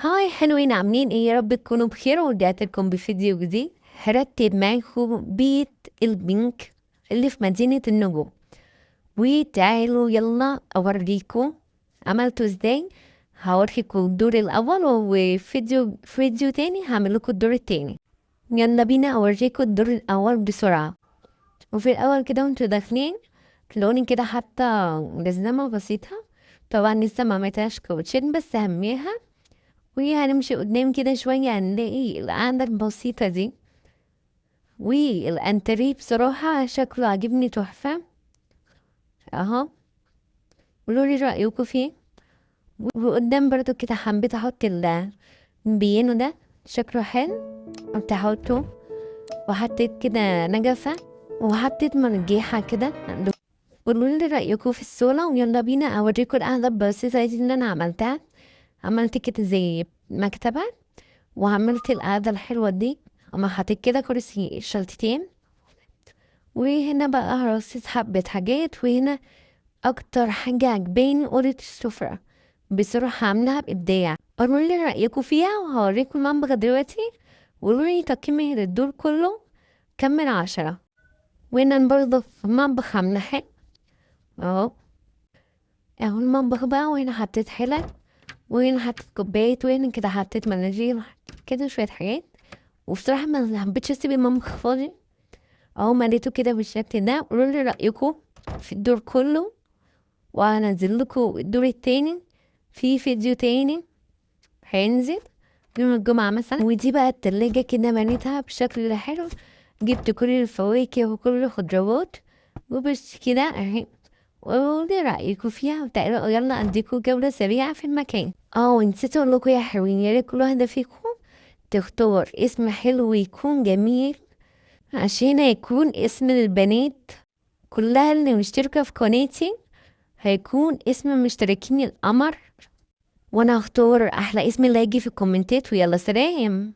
Hi حلوين، عاملين ايه؟ يا رب تكونوا بخير. ورجعت لكم بفيديو جديد. هرتب معاكم بيت البنك اللي في مدينة النجوم، وتعالوا يلا اوريكم عملته ازاي. هوريكم الدور الاول، وفيديو فيديو تاني هعمل لكم الدور التاني. يلا بينا اوريكم الدور الاول بسرعة. وفي الاول كده وانتوا داخلين تلاقوني كده حاطة جزمة بسيطة، طبعا لسه ما عملتهاش كوتشين بس هميها. وهنمشي قدام كده شوية هنلاقي القعدة البسيطة دي، والانتريه بصراحة شكله عاجبني تحفة اهو. قولولي رأيكم فيه. وقدام برضو كده حبيت احط البيانو ده، شكله حلو، قلت احطه. وحطيت كده نجفة وحطيت مرجيحة كده. قولولي رأيكم في الصورة، ويلا بينا اوريكم القعدة البسيطة دي اللي انا عملتها. عملت كده زي مكتبة، وعملت القعدة الحلوة دي، اما حطيت كده كرسي شلتتين. وهنا بقى رصيت حبة حاجات. وهنا اكتر حاجة عجباني أوضة السفرة، بصراحة عاملاها بإبداع. قولولي رأيكم فيها وهوريكم المطبخ دلوقتي. وقولولي تقييمي للدور كله كم من 10. وهنا برضه في المطبخ عاملة حلو اهو، اهو المطبخ بقى. وهنا حطيت حلل، وهنا حطيت كوبايات، وهنا كده حطيت مناديل كده شوية حاجات. وبصراحة ما حبيتش اسيب المطبخ فاضي اهو، مليته كده بالشكل ده. قولولي رأيكم في الدور كله، وهنزل لكم الدور التاني في فيديو تاني هينزل يوم الجمعة مثلا. ودي بقى التلاجة كده مليتها بشكل حلو، جبت كل الفواكه وكل الخضروات وبس كده اهي. قولي رأيكم فيها، وتعالوا يلا اديكم جولة سريعة في المكان. ونسيت اقول لكم يا حلوين، يا ريت كل واحدة فيكم تختار اسم حلو ويكون جميل، عشان هيكون اسم البنات كلها اللي مشتركة في قناتي هيكون اسم مشتركين القمر، وانا هختار احلى اسم اللي هيجي في الكومنتات. ويلا سلام.